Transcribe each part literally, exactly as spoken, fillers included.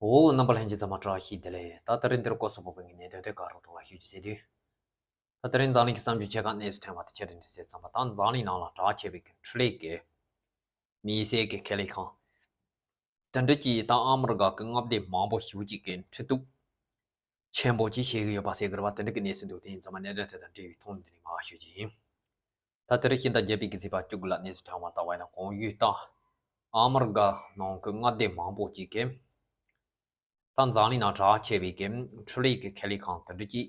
འོ། རྣམ་པ་ལྷན་རྒྱས་ཚང་མ་བཀྲ་ཤིས་བདེ་ལེགས། ད་དེ་རིང་འདིར་སྐོར་སོགས་པོ་བའི་གནད་དོན་དེ་ག་རུ་འགྲོ་བ་ཤོད་ཀྱི་ཟེར་དུས། ད་དེ་རིང་འཛམ་གླིང་གི་བསམ་རྒྱུ་ཆེ་ཁག་གནས་སུ་ཐོན་པ་དེ་ཆེ་རིང་འདྲི་སེ་བསམ་པ་དང་། འཛམ་གླིང་ནང་ལ་གྲགས་ཆེ་བའི་འཕྲུལ་ལས་ཀྱི་མི་སེར་གྱི་ཁེ་ལས་ཁང་དེ་འདྲ་གྱིས་ད་ཨ་མི་རི་ཀ་གི་མངའ་སྡེ་མང་པོ་ཞིག་ཅིག་གི་འཕྲིན་གཏུག་ཆེན་པོ་ཅིག་བྱེད་ཀྱི་ཡོད་པ་ཟེར་གི་རེད་པ། དེ་འདྲ་གི་གནས་ཚུལ་འདུག་དེ་ཡིན་ཙང་མ་གནད་དོན་དེ་དང་འབྲེལ་བའི་ཐོག་ནས་འདི་ནས་མར་ཞུ་རྒྱུ་ཡིན། ད་དེ་རིང་ཕྱི་ཟླ་བརྒྱད་པའི་གི་ཚེས་པ་བཅུ་དགུ་ལ་གནས་ཚུལ་ཐོན་པ་ལྟ་བ་ཡིན་ན། གོང་ཞུས་ལྟར་ཨ་མི་རི་ཀ་ནང་གི་མངའ་སྡེ་མང་པོ་ཅིག་གིས་ད་འཛམ་གླིང་ནང་གྲགས་ཆེ་བའི་གི་འཕྲུལ་ལས་ཀྱི་ཁེ་ལས་ཁང་དེ་འདྲ་ཅིག་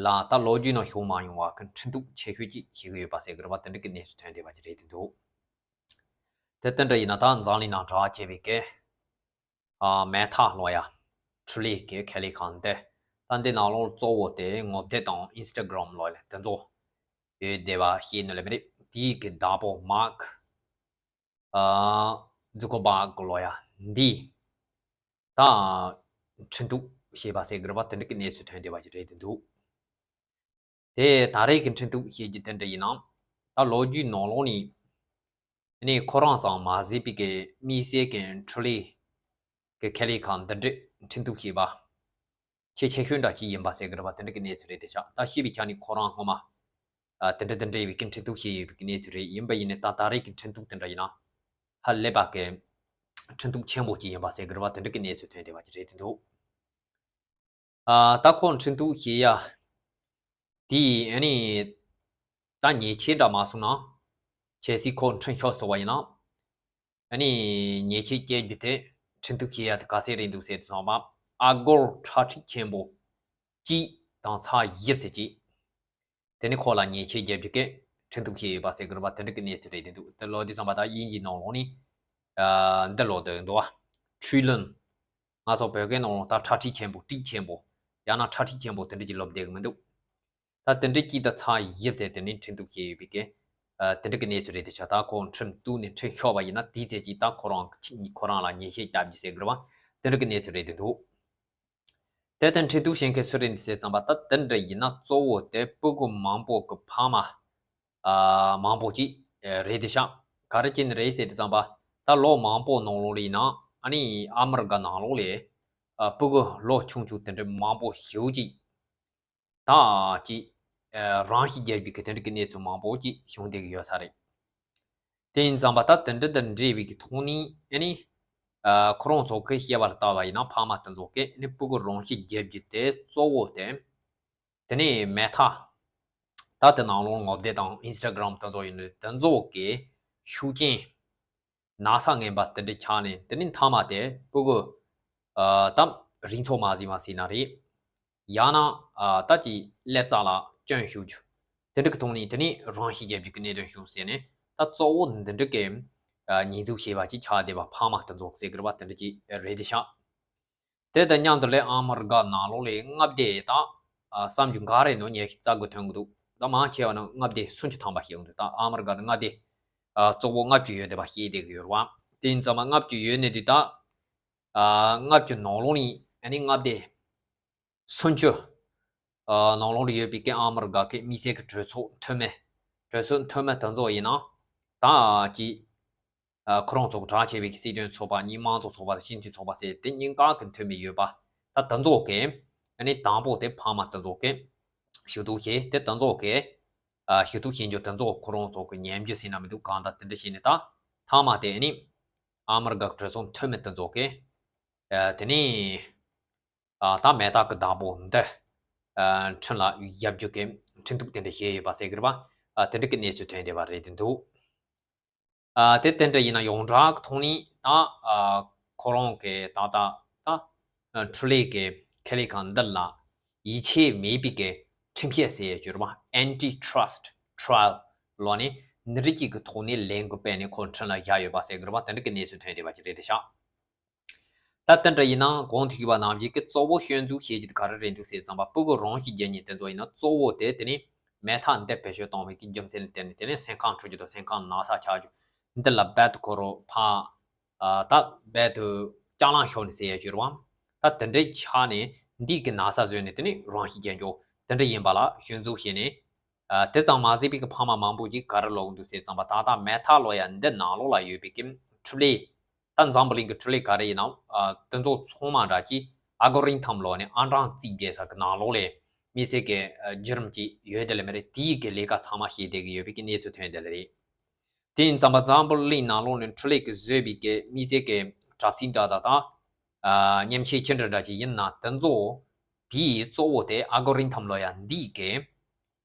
ལ་ད་ལོ་རྒྱུས་ནང་བྱུང་མ་མྱོང་བ་གི་འཕྲིན་གཏུག་ཆེ་ཤོས་ཅིག་བྱེད་ཀྱི་ཡོད་པ་ཟེར་གི་རེད་པ། དེ་འདྲ་གི་གནས་ཚུལ་ཐོན་བསྡད་པ་ཅིག་རེད་དེ་འདུག་དེ་དེ་འདྲ་ཡིན་ན། ད་འཛམ་གླིང་ནང་གྲགས་ཆེ་བའི་གི་ཨ་མེ་ཐ་ལོ་ཡ་འཕྲུལ་ལས་ཀྱི་ཁེ་ལས་ཁང་འདི། ད་འདི་ནང་ལོགས་གཙོ་བོ་དེ་ངོ་དེབ་དང་ཨིན་སི་ཊ་གྷི་རམ་ལོ་ཡ་དེ་ཚོ་ཡོད་བསྡད་པ་ཤེས་ནི་ལ་མི་རེད། དེའི་གི་བདག་པོ་མཱག་ཨ་ཛུ་ཀར་བྷག་ལོ་ཡ་འདི་ད་འཕྲིན་གཏུག་བྱས་པ་ཟེར་གི་རེད་པ། དེ་འདྲ་གི་གནས་ཚུལ་ཐོན་བསྡད་པ་ཅིག་རེད་དེ་འདུག་དེ་ད་རེས་ཀྱི་འཕྲིན་གཏུག་བྱེད་རྒྱུ་དེ་འདྲ་ཡིན་ན། ད་ལོ་རྒྱུས་ནང་ལོགས་ནས་ནི་ཁོ་རང་ཙམ་མ་ཟད་པའི་གི་དམིགས་བསལ་གྱི་འཕྲུལ་ལས་ཀྱི་ཁེ་ལས་ཁང་འདི་འདྲས་འཕྲིན་གཏུག་བྱས་པ་ཆེས་ཆེ་ཤོས་འདྲ་ཅིག་ཡིན་པ་ཟེར་གི་རེད་པ། དེ་འདྲ་གི་གནས་ཚུལ་རེད་དེ་ཤག་ད་ཤེས་པའི་ཆ་ནས་ཁོ་རང་སྔོན་མ་ཨ་དེ་འདྲ་དེ་འདྲ་ཡི་གི་འཕྲིན་གཏུག་བྱས་ཡོད་པའི་གི་གནས་ཚུལ་རེད། ཡིན་པ་ཡིན་ནའི་ད་ད་རེས་ཀྱི་འཕྲིན་གཏུག་དེ་འདྲ་ཡིན་ན་ཧ་ལས་པ་གི་འཕྲིན་གཏུག་ཆེན་པོ་ཅིག་ཡིན་པ་ཟེར་གི་རེད་པ། དེ་འདྲ་གི་གནས་ཚུལ་ཐོན་བསྡད་པ་ཅིག་རེད་དེ་འདུག་ཨ་ད་ཁོ་འཕྲིན་གཏུག་བྱེད་ཡ་དེ་ཨ་ནི་ད་ཉེས་ཆད་འདྲ་མ་སོང་ན། གལ་སྲིད་ཁོ་འཕྲིན་ཤོར་སོང་བ་ཡིན་ན། ཨ་ནི་ཉེས་ཆད་བཅད་རྒྱུ་དེ་འཕྲིན་གཏུག་བྱེད་ཡ་དེ་ག་ཚད་རེད་འདུག་ཟེར་དུས་ཙམ་པ། ཨ་སྒོར་ཁྲག་ཁྲིག་ཆེན་པོ་གཅིག་དང་ཚེག་བཞི་བརྩེགས་གཅིག་དེ་ནི་ཁོ་ལ་ཉེས་ཆད་བརྒྱབ་རྒྱུ་གི་འཕྲིན་གཏུག་བྱས་ཡོད་པ་ཟེར་གི་རེད་པ། དེ་འདྲ་གི་གནས་ཚུལ་རེད་དེ་འདུག་དེ་ལོ་དུས་ཙམ་པ་ད་དབྱིན་ཇིའི་ནང་ལོགས་ནས་ཨ་འདི་ལོ་དེ་འདུག་བ། ཁྲི་ལོན། ང་ཚོ་བོད་སྐད་ནང་ལོགས་ད་ཁྲག་ཁྲིག་ཆེན་པོ་ཁྲིག་ཆེན་པོ་ཡང་ན་ཁྲག་ཁྲིག་ཆེན་པོ་དེ་འདྲ་ཅིག་ལབ་བསྡད་གི་མི་འདུག་ད་དེ་འདྲ་གཅིག་དང་ཚེག་བཞི་བརྩེགས་དེ་ནི་འཕྲིན་གཏུག་བྱས་ཡོད་པའི་གི་ཨ་དེ་འདྲ་གི་གནས་ཚུལ་རེད་དེ་ཤག་ད་ཁོ་འཕྲིན་གཏུག་ནས་འཕྲིན་ཤོར་བ་ཡིན་ན་དེའི་ཚེ་གཅིག་ད་ཁོ་རང་ཁོ་རང་ལ་ཉེས་ཆད་བརྒྱབ་རྒྱུ་ཟེར་གི་རེད་པ། དེ་འདྲ་གི་གནས་ཚུལ་རེད་དེ་འདུག་དེ་ལྟར་འཕྲིན་གཏུག་བྱེད་མཁན་སུ་རེད་འདུག་ཟེར་ཙམ་པ། ད་དེ་འདྲ་ཡིན་ན་གཙོ་བོ་དེ་སྤུ་གུ་མང་པོ་གི་ཕ་མ་ཨ་མང་པོ་ཅིག་རེད་དེ་ཤག་ག་རེ་བྱས་ནས་རེད་ཟེར་དུས་ཙམ་པ། ད་ལོ་མང་པོ་ནང་ལོགས་ལ་ཡིན་ན་ཨ་ནི་ཨ་མི་རི་ཀ་ནང་ལོགས་ལ་ཨ་སྤུ་གུ་ལོ་ཆུང་ཆུང་དེ་འདྲ་མང་པོ་ཞེ་པོ་ཅིག་ད་ཅིག་ཨ་རང་ཤི་བརྒྱབ་རྒྱུ་གི་དེ་འདྲ་གི་གནས་ཚུལ་མང་པོ་ཅིག་བྱུང་བསྡད་ཀྱི་ཡོད་ས་རེད། དེ་ཡིན་ཙམ་པ་ད་དེ་འདྲ་དང་འབྲེལ་བའི་གི་ཐོག་ནས་ཨ་ནི་ཨ་ཁོ་རང་ཚོ་གི་བཤད་པ་ལ་ལྟ་བ་ཡིན་ན་ཕ་མ་དེ་ཚོ་གི་ཨ་ནི་སྤུ་གུ་རང་ཤི་བརྒྱབ་རྒྱུ་དེ་གཙོ་བོ་དེ། དེ་ནས་མེ་ཐ། ད་དེ་ནང་ལོགས་ངོ་དེབ་དང་ཨིན་སི་ཊ་གྷི་རམ་དེ་ཚོ་ཡིན་ནའི་དེ་ཚོ་གི་ཤུགས་རྐྱེན། ན་ཚ་ངན་པ་དེ་འདྲ་ཆགས་ནས་དེ་ནི་མཐའ་མ་དེ་སྤུ་གུ་ཨ་ད་རིགས་ཚོགས་མ་བཟོས་མ་ཟེར་ན་རེད། ཡང་ན་ཨ་ད་ཀྱི་ཀླད་རྩ་ལ་སྐྱོན་ཞུགས་རྒྱུ། དེ་འདྲ་གི་ཐོག་ནས་དེ་ནི་རང་ཤི་བརྒྱབ་རྒྱུ་གི་གནད་དོན་བྱུང་ཟེར་ནས། ད་གཙོ་བོ་འདི་འདྲ་གི་ཨ་ཉེས་འཛུགས་བྱས་པ་ཅིག་ཆགས་བསྡད་པ་ཕ་མ་དེ་ཚོ་ཟེར་གི་རེད་པ། དེ་འདྲ་ཅིག་རེད་དེ་ཤག་དེ་དང་མཉམ་དུ་ལས་ཨ་མི་རི་ཀ་ནང་ལོགས་ལས་མངའ་སྡེ་དང་ཨ་བསམ་རྒྱུ་འགའ་རེ་ནང་ཉེས་ཆད་བཅད་དགོས་ཐོན་གི་འདུག་ད་མང་ཆེ་བ་ནི་མངའ་སྡེ་སུམ་ཅུ་ཐམ་པ་ཞིག་ཡོང་འདུག་ད་ཨ་མི་རི་ཀ་ནི་མངའ་སྡེ་ཨ་གཙོ་བོ་ལྔ་བཅུ་ཡོད་བསྡད་པ་ཤེས་བསྡད་ཀྱི་ཡོད་རེད་པ། དེ་ཡིན་ཙང་མ་ལྔ་བཅུ་ཡོད་ནས་དུས་ད་ཨ་ལྔ་བཅུ་ནང་ལོགས་ནས་ཨ་ནི་མངའ་སྡེ་སུམ་ཅུ་ཨ་ནང་ལོགས་ལ་ཡོད་པའི་གི་ཨ་མི་རི་ཀ་གི་དམིགས་བསལ་གྱི་གྲོས་ཚོགས་འཐུས་མི། གྲོས་ཚོགས་འཐུས་མི་དེ་ཚོ་ཡིན་ན་ད་ཀྱི་ཨ་ཁོ་རང་ཚོ་གྲགས་ཆེ་བའི་གི་སྲིད་དོན་ཚོགས་པ་གཉིས། མང་གཙོ་ཚོགས་པ་དང་སྤྱི་འཐུས་ཚོགས་པ་ཟེར་དེ་གཉིས་ཀ་གི་འཐུས་མི་ཡོད་པ། ད་དེ་ཚོ་གི་ཨ་ནི་དང་པོ་དེ་ཕ་མ་དེ་ཚོ་གི་ཞུ་གཏུག་བྱས། དེ་དེ་ཚོ་གི་ཨ་ཞུ་གཏུག་བྱེད་རྒྱུ་དེ་ཚོ་ཁོ་རང་ཚོ་གི་ཉམས་རྒྱུ་ཟེར་ན་མི་འདུག་གང་ལྟར་དེ་འདྲ་བྱས་ནས་ད་མཐའ་མ་དེ་ཨ་ནི་ཨ་མི་རི་ཀ་གྲོས་ཚོགས་འཐུས་མི་དེ་ཚོ་གི་ཨ་དེ་ནི་ཨ་ད་མེ་ཐ་གི་བདག་པོ་འདི་ཨ་འཕྲིན་ལ་བརྒྱབ་རྒྱུ་གི་འཕྲིན་གཏུག་དེ་འདྲ་བྱས་ཡོད་པ་ཟེར་གི་རེད་པ། ཨ་དེ་འདྲ་གི་གནས་ཚུལ་ཐོན་བསྡད་པ་རེད་དེ་འདུག་ཨ་དེ་དེ་འདྲ་ཡིན་ན་ཡོངས་གྲགས་ཀྱི་ཐོག་ནས་ད་ཨ་ཁོ་རང་གི་ད་ད་ད་འཕྲུལ་ལས་ཀྱི་ཁེ་ལས་ཁང་འདི་ལ་ཡིད་ཆེས་མེད་པའི་གི་ཁྲིམས་ཆད་ཟེར་ཡ་ཅིག་ཡོད་རེད་པ། Antitrust Trial ལབ་ནས་འདི་འདྲ་ཅིག་གི་ཐོག་ནས་ལས་འགུལ་སྤེལ་ནས་ཁོ་འཕྲིན་ལ་བཞག་ཡོད་པ་ཟེར་གི་རེད་པ། དེ་འདྲ་གི་གནས་ཚུལ་ཐོན་བསྡད་པ་ཅིག་རེད་དེ་ཤག་ད་དེ་འདྲ་ཡིན་ན་གོང་དུ་ཞུས་པ་ནང་བཞིན་གྱི་གཙོ་བོ་སྐྱོན་འཛུགས་བྱེད་རྒྱུ་དེ་ག་རེ་རེད་འདུག་ཟེར་ཙམ་པ། སྤུ་གུ་རང་ཤི་རྒྱག་མཁན་དེ་ཚོ་ཡིན་ན་གཙོ་བོ་དེ་དེ་ནི་མེ་ཐ་འདི་བེད་སྤྱོད་གཏོང་བའི་གི་རྒྱུ་མཚན་ལ་བརྟེན་ནས་དེ་ནི་སེམས་ཁམས་འཁྲུག་རྒྱུ་དང་སེམས་ཁམས་ན་ཚ་ཆགས་རྒྱུ་འདི་ལ་རྦད་དེ་ཁོ་རང་ཕར་ཨ་ད་རྦད་དེ་རྒྱང་ལངས་ཤོར་ནས་ཟེར་ཡ་ཅིག་ཡོད་རེད་པ། ད་དེ་འདྲའི་ཆ་ནས་འདི་གི་ན་ཚ་བཟོས་ནས་དེ་ནི་རང་ཤི་རྒྱག་རྒྱུ་དེ་འདྲ་ཡིན་པ་ལ་སྐྱོན་འཛུགས་བྱས་ནས། ཨ་དེ་ཙམ་མ་ཟད་པའི་གི་ཕ་མ་མང་པོ་ཅིག་ག་རེ་ལབ་ཀྱི་འདུག་ཟེར་ཙམ་པ། ད་ལྟ་མེ་ཐ་ལབ་ཡ་འདི་ནང་ལོགས་ལ་ཡོད་པའི་གི་འཕྲུལ་ལས་ ད་འཛམ་བུ་གླིང་གི་འཕྲུལ་ལས་ག་རེ་ཡིན་ནའང་དེ་ཚོ་ཚང་མ་འདྲ་གི་ཨལ་གོ་རི་ཐམ་ལོ་ནས་ཨང་གྲངས་རྩིས་རྒྱག་ས་གི་ནང་ལོགས་ལས་མི་སེར་གི་བརྒྱུད་རིམ་གྱི་ཡོད་དེ་ལས་མི་རེད། དེའི་གི་ལས་ཀ་ཚང་མ་བྱེད་བསྡད་གི་ཡོད་པའི་གི་གནས་ཚུལ་ཐོན་བསྡད་ལེ་རེད། དེ་ཡིན་ཙང་པ་འཛམ་བུ་གླིང་ནང་ལོགས་ནས་འཕྲུལ་ལས་ཀྱིས་བཟོས་པའི་གི་མི་སེར་གི་དྲ་ཚིགས་འདྲ་དང་དང་། ཨ་མཉེན་ཆས་ཅི་འདྲ་འདྲ་ཅིག་ཡིན་ན་དེ་ཚོ་དེའི་གཙོ་བོ་དེ་ཨལ་གོ་རི་ཐམ་ལོ་ཡ་འདིས་གི་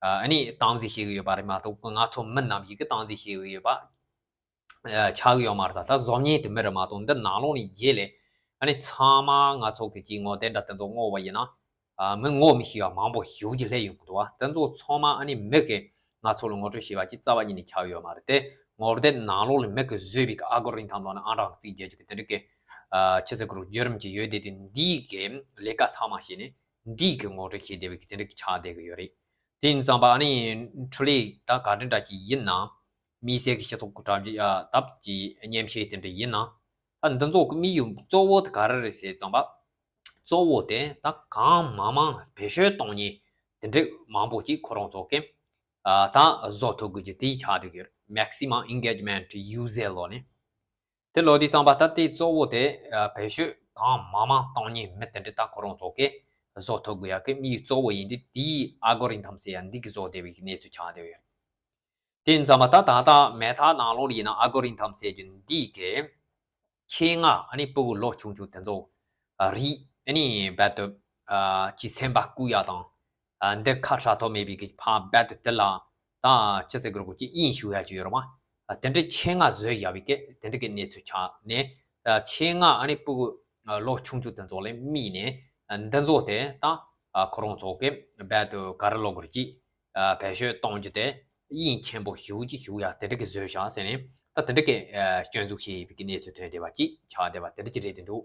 ཨ་ནི་སྟངས་འཛིན་བྱེད་གི་ཡོད་པ་རེད་མ་གཏོགས་ང་ཚོ་མི་རྣམས་ཀྱིས་གི་སྟངས་འཛིན་བྱེད་གི་ཡོད་པ་ཨ་ཆགས་གི་ཡོད་མ་རེད། ད་ད་བཟོ་མཁན་དེ་མི་རེད་མ་གཏོགས་འདི་ནང་ལོགས་ནས་རྗེས་ལས་ཨ་ནི་ཚང་མ་ང་ཚོ་གི་ཅིག་ངོ་དེ་འདྲ་དེ་ཚོ་བསྔོགས་པ་ཡིན་ན། ཨ་མི་ངོ་མི་ཤེས་པ་མང་པོ་ཞེ་པོ་ཅིག་སླེབས་ཡོང་གི་འདུག་བ། དེ་ཚོ་ཚང་མ་ཨ་ནི་མི་གིས་ང་ཚོ་ལ་ངོ་སྤྲོད་བྱས་པ་ཅིག་རྩ་བ་ཉིད་ནས་ཆགས་ཡོད་མ་རེད་དེ། ངོ་དེབ་ནང་ལོགས་ལ་མི་གིས་བཟོས་པའི་གི་ཨལ་གོ་རི་ཐམ་ལོ་ནས་ཨང་གྲངས་རྩིས་རྒྱག་རྒྱུ་གི་དེ་འདྲ་གི་ཨ་ཆི་ཟེར་གི་རེད། བརྒྱུད་རིམ་ཅིག་ཡོད་དེ། དེ་འདིའི་གི་ལས་ཀ་ཚང་མ་བྱས་ནས་འདིའི་གི་ངོ་སྤྲོད་བྱས་བསྡད་པའི་གི་དེ་འདྲ་གི་ཆགས་བསྡད་གི་ཡོད་རེད། དེ་ཡིན་ཙང་པ་ཨ་ནི་འཕྲུལ་ལས་ད་ག་འདྲ་འདྲ་ཅིག་ཡིན་ན། མི་སེར་གི་སྤྱི་ཚོགས་གི་དྲ་རྒྱ་ཨ་དེབ་ཀྱི་མཉེན་ཆས་དེ་འདྲ་ཡིན་ན། ད་འདི་ཚོ་གི་དམིགས་ཡུལ་གཙོ་བོ་དེ་ག་རེ་རེད་ཟེར་ཙང་པ། གཙོ་བོ་དེ་ད་གང་མང་མང་བེད་སྤྱོད་གཏོང་མཁན་དེ་འདྲ་མང་པོ་ཅིག་ཁོ་རང་ཚོ་གི་ཨ་ད་བཟོ་ཐུབ་དགོས་ཀྱི་དེའི་ཆ་དེ་གི་maximum engagement user ལོ་ནི། དེ་ལོ་དུས་ཙམ་པ་ད་དེ་གཙོ་བོ་དེ་ཨ་བེད་སྤྱོད་གང་མང་མང་གཏོང་མཁན་མི་དེ་འདྲ་ད་ཁོ་རང་ཚོ་གི་བཟོ་ཐུབ་དགོས་ཡ་གི་དམིགས་ཡུལ་གཙོ་བོ་ཡིན་དུས། དེའི་ཨལ་གོ་རི་ཐམ་ཟེར་ཡ་འདི་གི་བཟོ་བསྡད་པའི་གནས་ཚུལ་ཆགས་བསྡད་ཡོད། དེ་ཡིན་ཙང་མ་ད་ད་ལྟ་མེ་ཏ་ནང་ལོགས་ལ་ཡིན་ན་ཨལ་གོ་རི་ཐམ་ཟེར་རྒྱུ་འདི་གི་ཆེད་མངགས་ཨ་ནི་ཕྲུ་གུ་ལོ་ཆུང་ཆུང་དེ་ཚོ་རིགས་ཨ་ནི་རྦད་དེ་ཨ་ཅིག་སེམས་པ་བཀུག་ཡ་དང་། ཨ་འདི་ཁ་ཧྲ་ཐོག་མེད་པའི་གི་ཕ་རྦད་དེ་དེ་ལ་ད་ཅི་ཟེར་དགོས་རེད། ཅིག་དབྱིངས་ཞུགས་ཡ་ཅིག་ཡོད་རེད་མ། ཨ་དེ་འདྲའི་ཆེད་མངགས་བཟོས་ཡ་བའི་གི་དེ་འདྲ་གི་གནས་ཚུལ་ཆགས་ནས། ཨ་ཆེད་མངགས་ཨ་ནི་ཕྲུ་གུ་ཨ་ལོ་ཆུང་ཆུང་དེ་ཚོ་ལ་དམིགས་ནས་ཨ་འདི་ཚོ་དེ་ད་ཨ་ཁོ་རང་ཚོ་གི་རྦད་དེ་ག་རེ་ལབ་དགོས་རེད། ཅིག་ཨ་བེད་སྤྱོད་གཏོང་རྒྱུ་དེ་དབྱིངས་ཆེན་པོ་ཞེ་པོ་ཅིག་ཞུགས་ཡ་དེ་འདྲ་གི་བཟོས་བཞག་ཟེར་ནས། ད་དེ་འདྲ་གི་ཨ་སྐྱོན་འཛུགས་བྱས་ཡོད་པའི་གི་གནས་ཚུལ་ཐོན་བསྡད་པ་ཅིག་ཆགས་བསྡད་པ་དེ་འདྲ་ཅིག་རེད་དེ་འདུག་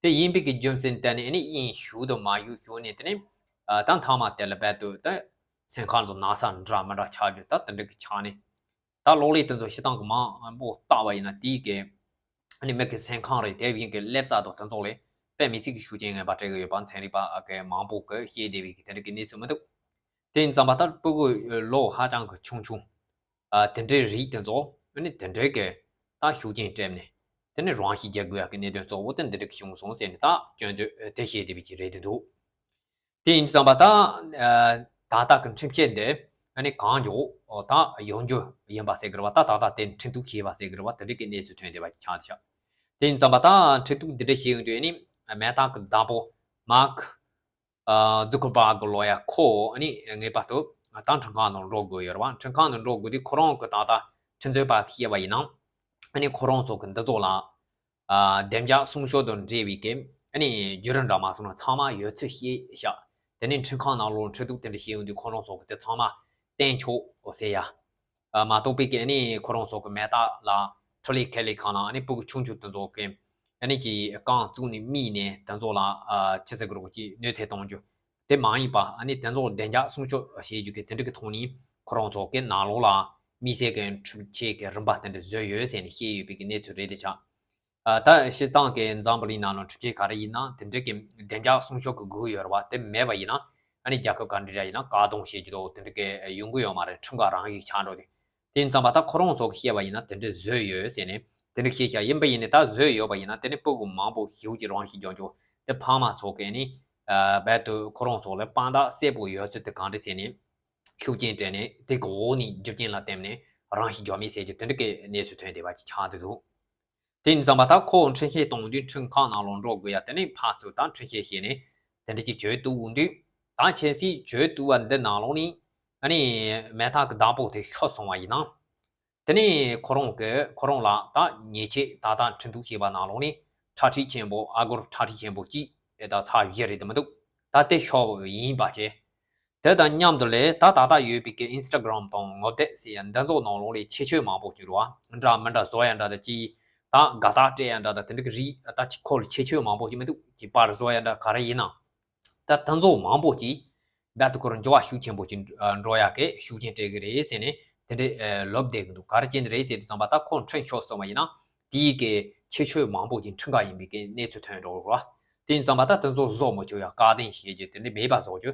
དེ་ཡིན་པའི་གི་རྒྱུ་མཚན་དེ་ནི་ཨ་ནི་དབྱིངས་ཞུགས་དང་མ་ཞུགས་ཞུགས་ནས་དེ་ནི་ཨ་ད་མཐའ་མ་དེ་ལ་རྦད་དེ་ད་སེམས་ཁམས་ཚོ་ན་ཚ་འདྲ་མི་འདྲ་ཆགས་རྒྱུ་ད་དེ་འདྲ་གི་ཆགས་ནས། ད་གློག་ཀླད་དེ་ཚོ་སྤྱིར་བཏང་གི་མང་པོ་བལྟས་པ་ཡིན་ན་དེའི་གི་ཨ་ནི་མི་གི་སེམས་ཁམས་རེད། དེ་བཞིན་གི་སླེབས་ས་དང་དེ་ཚོ་ལ་དཔེ་མི་སྲིད་གི་ཤུགས་རྐྱེན་ངན་པ་སྤྲད་གི་ཡོད་པ་ཚན་རིག་པ་གི་མང་པོ་གི་བཤད་བསྡད་པའི་གི་དེ་འདྲ་གི་གནས་ཚུལ་མི་འདུག་དེ་ཡིན་ཙང་མ་ད་ཕྲུ་གུ་ལོ་ཧ་ཅང་གི་ཆུང་ཆུང་ཨ་དེ་འདྲའི་རིགས་དེ་ཚོ་ཨ་ནི་དེ་འདྲའི་གི་ད་ཤུགས་རྐྱེན་སྤྲད་ནས་དེ་ནི་རང་ཤི་རྒྱག་དགོས་ཡ་གི་གནད་དོན་གཙོ་བོ་དེ་འདི་འདྲ་གི་བྱུང་སོང་ཟེར་ནས་ད་སྐྱོན་བརྗོད་དེ་བཤད་བསྡད་པའི་གི་རེད་དེ་འདུག་དེ་ཡིན་ཙང་པ་ད་ཨ་ད་ལྟ་གི་འཁྲུན་བཤད་འདི་ཨ་ནི་གང་མགྱོགས་ད་ཡོང་རྒྱུ་ཡིན་པ་ཟེར་གི་རེད་བ། ད་ད་ལྟ་དེ་འཕྲིན་གཏུག་བྱས་པ་ཟེར་གི་རེད་བ། དེ་འདྲ་གི་གནས་ཚུལ་ཐོན་བསྡད་པ་ཅིག་ཆགས་བསྡད་ཤག་དེ་ཡིན་ཙང་པ་ད་འཕྲིན་གཏུག་འདི་འདྲ་བྱས་ཡོང་དུས་ཨ་ནི་མེ་ཏ་གི་བདག་པོ་མཱག་ཨ་ཛུ་ཀར་བྷག་ལོ་ཡ་ཁོ་ཨ་ནི་ངེས་པར་དུ་ད་ཁྲིམས་ཁང་ནང་འགྲོ་དགོས་ཡོད་རེད་བ། ཁྲིམས་ཁང་ནང་འགྲོ་དགོས་དུས་ཁོ་རང་གི་ད་ལྟ་ཁྲིམས་རྩོད་པ་བཤད་པ་ཡིན་ན་ཨ་ནི་ཁོ་རང་ཚོ་གི་འདི་ཚོ་ལ་ཨ་བདེ་འཇགས་སྲུང་སྐྱོབ་དང་འབྲེལ་བའི་གི་ཨ་ནི་བརྒྱུད་རིམ་འདྲ་མ་སོང་ན་ཚང་མ་ཡོད་ཚུལ་བཤད་ཤག་དེ་ནས་ཁྲིམས་ཁང་ནང་ལོགས་འཕྲིན་གཏུག་དེ་འདྲ་བྱས་ཡོང་དུས་ཁོ་རང་ཚོ་གི་དེ་ཚང་མ་བསྟན་ཆོག་ཟེར་ཡ། ཨ་མ་གཏོགས་པའི་གི་ཨ་ནི་ཁོ་རང་ཚོ་གི་མེ་ཏ་ལ་འཕྲུལ་ལས་ཁེ་ལས་ཁང་ལ་ཨ་ནི་ཕྲུ་གུ་ཆུང་ཆུང་དེ་ཚོ་གི་ཨ་ནི་གི་རྐང་བཙུགས་ནས་རྨིས་ནས་དེ་ཚོ་ལ་ཨ་ཅི་ཟེར་དགོས་རེད། ཅིག་གནོད་འཚེ་གཏོང་རྒྱུ་དེ་མ་ཡིན་པ་ཨ་ནི་དེ་ཚོ་བདེ་འཇགས་སྲུང་སྐྱོབ་བྱེད་རྒྱུ་གི་དེ་འདྲ་གི་ཐོག་ནས་ཁོ་རང་ཚོ་གི་ནང་ལོགས་ལ་དམིགས་བསལ་གི་འཕྲུལ་ཆས་གི་རིམ་པ་དེ་འདྲ་བཟོས་ཡོད་ཟེར་ནས་བཤད་ཡོད་པའི་གི་གནས་ཚུལ་རེད་དེ་ཆགས། ཨ་ད་སྤྱིར་བཏང་གི་འཛམ་བུ་གླིང་ནང་ལ་འཕྲུལ་ཆས་ག་རེ་ཡིན་ན་དེ་འདྲ་གི་བདེ་འཇགས་སྲུང་སྐྱོབ་ཀྱི་དགོས་ཡོད་རེད་བ། དེ་མེད་པ་ཡིན་ན་ཨ་ནི་རྒྱལ་ཁབ་ག་འདྲ་འདྲ་ཡིན་ན་བཀག་སྡོམ་བྱེད་རྒྱུ་དང་དེ་འདྲ་གི་ཡོང་གི་ཡོད་མ་རེད། ཁྲིམས་ཁང་རང་ཡིག་ཆགས་འགྲོ་དུས། དེ་ཡིན་ཙང་མ་ད་ཁོ་རང་ཚོ་གི་བཤད་པ་ཡིན་ན་དེ་འདྲ་བཟོས་ཡོད་ཟེར་ནས་དེ་འདྲ་བཤད་བཞག་ཡིན་པ་ཡིན་ནའི་ད་བཟོས་ཡོད་པ་ཡིན་ན་དེ་ནི་ཕྲུ་གུ་མང་པོ་ཞེ་པོ་ཅིག་རང་ཤི་རྒྱག་རྒྱུ་དེ་ཕ་མ་ཚོ་གི་ནི་ཨ་རྦད་དེ་ཁོ་རང་ཚོ་ལ་དཔང་རྟགས་གསལ་པོ་ཡོད་ཚུལ་དེ་གང་འདྲ་ཟེར་ནས་ཤུགས་རྐྱེན་སྤྲད་ནས་དེ་གི་འོག་ནས་རྒྱུ་རྐྱེན་ལ་བརྟེན་ནས་རང་ཤི་རྒྱག་མིན་ཟེར་རྒྱུ་དེ་འདྲ་གི་གནས་ཚུལ་ཐོན་བསྡད་པ་ཅིག་ཆགས་འདུག་དེ་ཡིན་ཙང་མ་ད་ཁོ་འཕྲིན་བཤད་གཏོང་དུས་ཁྲིམས་ཁང་ནང་ལོགས་འགྲོ་དགོས་ཡ། དེ་ནས་ཕར་ཚུར་ད་འཕྲིན་བཤད་བྱས་ནས་དེ་འདྲ་ཅིག་བྱེད་ཐུབ་འོང་དུས། ད་ཁྱེད་ཚོས་བྱེད་ཐུབ་པ་འདི་ནང་ལོགས་ནས་ཨ་ནི་མེ་ཏ་གི་བདག་པོ་དེ་ཤོར་སོང་བ་ཡིན་ན། དེ་ནས་ཁོ་རང་གི་ཁོ་རང་ལ་ད་ཉེས་ཆད་ད་ལྟ་འཕྲིན་གཏུག་བྱས་པ་ནང་ལོགས་ནས་ཁྲལ་ཁྲིག་ཆེན་པོ་ཨ་སྒོར་ཁྲལ་ཁྲིག་ཆེན་པོ་གཅིག་ད་ཚར་བཞི་རེད་དེ་མི་འདུག་ད་དེ་ཤོར་ཡིན་པ་བྱས། དེ་དང་མཉམ་དུ་ལས་ད་ད་ལྟ་ཡོད་པའི་གི་ཨིན་སི་ཊ་གྷི་རམ་དང་ངོ་དེབ་ཟེར་ཡ་འདི་ཚོ་ནང་ལོགས་ལས་ཁྱད་ཆོས་མང་པོ་ཅིག་རེད་བ། འདྲ་མི་འདྲ་བཟོ་ཡ་འདྲ་ད་ཅིག་ད་དགའ་རྟགས་སྤྲད་ཡ་འདྲ་ད་དེ་འདྲ་གི་རིགས་ད་ཅིག་ཁོ་ལ་ཁྱད་ཆོས་མང་པོ་ཅིག་མི་འདུག་ཅིག་པར་བཟོ་ཡ་འདྲ་ག་རེ་ཡིན་ན། ད་དེ་ཚོ་མང་པོ་ཅིག་རྦད་དེ་ཁོ་རང་འགྱུར་བ་ཤུགས་ཆེན་པོ་ཅིག་འགྲོ་ཡ་གི་ཤུགས་རྐྱེན་སྤྲད་གི་རེད་ཟེར་ནས་དེ་འདྲའི་ལབ་བསྡད་གི་འདུག་ག་རེ་བྱས་ནས་རེད་ཟེར་དུས་ཙམ་པ་ད་ཁོ་འཕྲིན་ཤོར་སོང་བ་ཡིན་ན་དེའི་གི་ཁྱད་ཆོས་མང་པོ་ཅིག་འཕྲུལ་ཁ་ཡིན་པའི་གི་གནས་ཚུལ་ཐོན་འགྲོ་གི་རེད་བ། དེ་ཡིན་ཙམ་པ་ད་དེ་ཚོ་བཟོ་མི་ཆོག་ཡ། བཀག་སྡོམ་བྱེད་རྒྱུ་དེ་འདྲ་མེད་པ་བཟོ་རྒྱུ་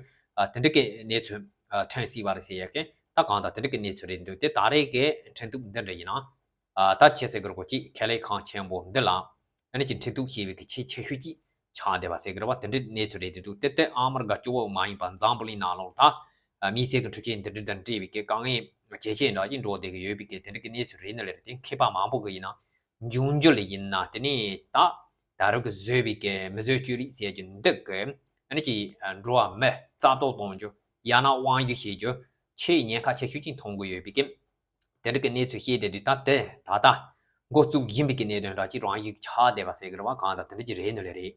དེ་འདྲ་གི་གནས་ཚུལ་ཐོན་སྲིད་པ་རེད་ཟེར་ཡ་གི་ད་གང་ལྟར་དེ་འདྲ་གི་གནས་ཚུལ་རེད་འདུག་དེ་ད་རེས་གི་འཕྲིན་གཏུག་འདི་འདྲ་ཡིན་ན། ཨ་ད་ཁྱེད་ཚོས་གི་རོགས་ཅིག་ཁེ་ལས་ཁང་ཆེན་པོ་འདི་ལ་ ཨ་ནི་ཅིག་འཕྲིན་གཏོང་བྱས་པའི་གི་ཆེས་ཆེ་ཤོས་ཅིག་ཆགས་བསྡད་པ་ཟེར་གི་རེད་བ། དེ་འདྲའི་གནས་ཚུལ་རེད་འདུག་དེ་ལྟར་ཨ་མི་རི་ཀ་གཙོ་བོ་མ་ཡིན་པ་འཛམ་བུ་གླིང་ནང་ལོགས་ད་དམིགས་བསལ་གྱི་འཕྲུལ་ཆས་འདི་འདྲ་དང་འབྲེལ་བའི་གི་དཀའ་ངལ་ཇེ་ཆེ་འདྲ་ཅིག་འགྲོ་བསྡད་གི་ཡོད་པའི་གི་དེ་འདྲའི་གི་གནས་ཚུལ་རེད་ནི་ལས་རེད། དེ་མཁས་པ་མང་པོ་གི་ཡིན་ན་འབྱུང་འགྱུར་ལ་ཡིན་ན་དེ་ནས་ད་ད་རུང་གི་བཟོས་པའི་གི་མིས་བཟོས་བཅོས་རིག་ཟེར་རྒྱུ་འདི་གི་ཨ་ནི་ཅིག་འགྲོ་བ་མི་རྩ་གཏོར་གཏོང་རྒྱུ་ཡང་ན་དབང་སྒྱུར་བྱེད་རྒྱུ་ཆེས་ཉེན་ཁ་ཆེ་ཤོས་ཅིག་མཐོང་གི་ཡོད་པའི་གི་དེ་འདྲ་གི་གནས་ཚུལ་བཤད་བསྡད་དུས་ད་དེ་ད་ལྟ་འགོ་བཙུགས་བཞིན་པའི་གི་གནད་དོན་འདྲ་ཅིག་རང་ཡིག་ཆགས་བསྡད་པ་ཟེར་གི་རེད་བ། གང་ལྟར་དེ་འདྲ་ཅིག་རེད་ནི་ལས་རེད།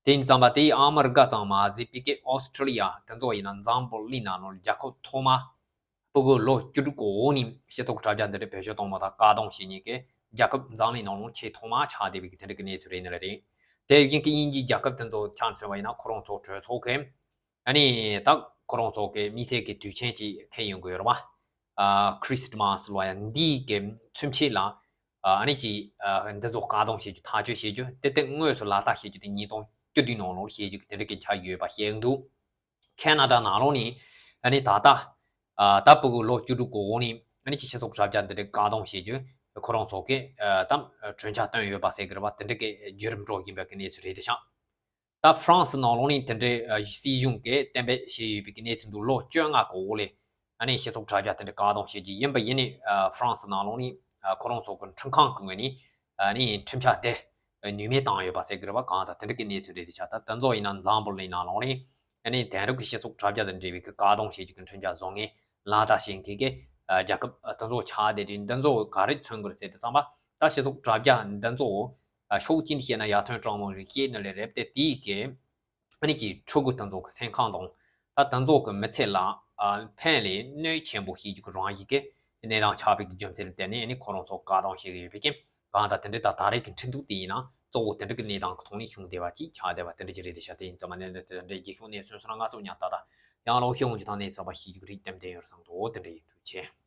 དེ་ཡིན་ཙང་པ་དེའི་ཨ་མི་རི་ཀ་ཙམ་མ་ཟད་པའི་གི་ཨོ་སི་ཁྲི་ལི་ཡ་དེ་ཚོ་ཡིན་ན་འཛམ་བུ་གླིང་ནང་ལོགས་རྒྱལ་ཁབ་ཐོག་མ་སྤུ་གུ་ལོ་བཅུ་དྲུག་གི་འོག་ནས་སྤྱི་ཚོགས་དྲ་རྒྱ་འདི་འདྲ་བེད་སྤྱོད་གཏོང་བ་དང་བཀག་སྡོམ་བྱེད་མཁན་གྱི་རྒྱལ་ཁབ་འཛམ་གླིང་ནང་ལོགས་ཆེས་ཐོག་མ་ཆགས་བསྡད་པའི་གི་དེ་འདྲ་གི་གནས་ཚུལ་རེད་ནི་ལས་རེད། དེ་བཞིན་གི་དབྱིན་ཇིའི་རྒྱལ་ཁབ་དེ་ཚོ་ཆ་མཚོན་པ་ཡིན་ན་ཁོ་རང་ཚོ་གྲོས་ཚོགས་གི་ཨ་ནི་ད་ཁོ་རང་ཚོ་གི་དམིགས་བསལ་གྱི་དུས་ཆེན་ཅིག་འཁེལ་ཡོང་གི་ཡོད་རེད་བ། ཨ་ཁྲི་སི་མ་སི་ལོ་ཡ་འདིའི་གི་ཚུན་ཆད་ལ་ཨ་ནི་ཅིག་ཨ་འདི་ཚོ་བཀག་སྡོམ་བྱེད་རྒྱུ་ཐག་གཅོད་བྱེད་རྒྱུ་དེ་ལྟར་དངོས་སུ་ལག་བསྟར་བྱེད་རྒྱུ་དེ་ཉིས་སྟོང་བཅུ་བདུན་ནང་ལོགས་བྱེད་རྒྱུ་གི་དེ་འདྲ་གི་འཆར་གཞི་ཡོད་པ་བཤད་འདུག་ཁེ་ན་ཌ་ནང་ལོགས་ནས་ཨ་ནི་ད་ལྟ་ཨ་ད་སྤུ་གུ་ལོ་བཅུ་དྲུག་གི་འོག་ནས་ཨ་ནི་ཅིག་སྤྱི་ཚོགས་དྲ་རྒྱ་འདི་འདྲ་བཀག་སྡོམ་བྱེད་རྒྱུ་ཁོ་རང་ཚོ་གི་ཨ་ད་གྲོས་འཆར་བཏོན་ཡོད་པ་ཟེར་གི་རེད་བ། དེ་འདྲ་གི་བརྒྱུད་རིམ་འགྲོ་བཞིན་པའི་གི་གནས་ཚུལ་རེད་དེ་ཤག་ད་ཧྥ་རན་སི་ནང་ལོགས་ནས་དེ་འདྲའི་ཨ་སྲིད་གཞུང་གིས་གཏན་འབེབས་བྱས་ཡོད་པའི་གནས་ཚུལ་འདུག་ལོ་བཅོ་ལྔ་གི་འོག་ལ་ཨ་ནི་སྤྱི་ཚོགས་དྲ་རྒྱ་དེ་འདྲ་བཀག་སྡོམ་བྱེད་ཀྱི་ཡིན་པ་ཡིན་ནའི་ཨ་ཧྥ་རན་སི་ནང་ལོགས་ནས་ཨ་ཁོ་རང་ཚོ་གི་ཁྲིམས་ཁང་གི་ངོས་ནས་ཨ་ནི་ཁྲིམས་འཆར་དེ་ནུས་མེད་བཏང་ཡོད་པ་ཟེར་གི་རེད་བ། གང་ལྟར་དེ་འདྲ་གི་གནས་ཚུལ་རེད་དེ་ཤག་ད་དེ་ཚོ་ཡིན་ན་འཛམ་བུ་གླིང་ནང་ལོགས་ནས་ཨ་ནི་དེང་རབས་ཀྱི་སྤྱི་ཚོགས་དྲ་རྒྱ་དང་འབྲེལ་བའི་གི་བཀག་སྡོམ་བྱེད་ཀྱི་ཁྲིམས་འཆར་བཟོ་མཁན་ལག་བསྟར་བྱེད་མཁན་གྱི་ཨ་རྒྱལ་ཁབ་ཨ་དེ་ཚོ་ཆགས་བསྡད་དུས་འདི་ཚོ་ག་རེ་མཚོན་གི་རེད་ཟེར་དུས་ཙམ་པ་ད་སྤྱི་ཚོགས་དྲ་རྒྱ་འདི་ཚོ་ཨ་ཕྱོགས་གཅིག་ནས་བཤད་ན་ཡར་ཐོན་དྲང་མོ་རེད་བཤད་ནི་ལས་རེད་དེ། དེའི་གི་ཨ་ནི་ཀྱི་ཕྲུ་གུ་དེ་ཚོ་གི་སེམས་ཁམས་དང་ད་དེ་ཚོ་གི་མི་ཚེ་ལ་ཨ་ཕན་ལས་གནོད་ཆེན་པོ་བྱེད་རྒྱུ་གི་རང་བཞིན་གི་གནས་སྟངས་ཆགས་པའི་གི་རྒྱུ་མཚན་ལ་བརྟེན་ནས་ཨ་ནི་ཁོ་རང་ཚོ་བཀག་སྡོམ་བྱེད་གི་ཡོད་པའི་རྐྱེན་གང་ལྟར་དེ་འདྲའི་ད་ད་རེས་ཀྱི་འཕྲིན་ཐུང་དེ་ཡིན་ན་གཙོ་བོ་དེ་འདྲ་གི་གནས་སྟངས་ཀྱི་ཐོག་ནས་བྱུང་བསྡད་པ་ཅིག་ཆགས་བསྡད་པ་དེ་འདྲ་ཅིག་རེད་དེ་ཤག་དེ་ཡིན་ཙམ་པ་གནད་དོན་དེ་འདྲའི་རྗེས་ཕྱོགས་གནས་ཚུལ་སོགས་ལ་ང་ཚོ་ཉག་ཏག་ཏག་ཡང་ལོ་ཤེས་འོང་རྒྱུ་དང་གནས་ཚུལ་པ་ཤེས་རྒྱུ་གི་རིགས་ཏན་ཏན་ཡོད་བསམ་འདུག་དེ་འདྲ་ཡིན། ཐུགས་རྗེ་ཆེ།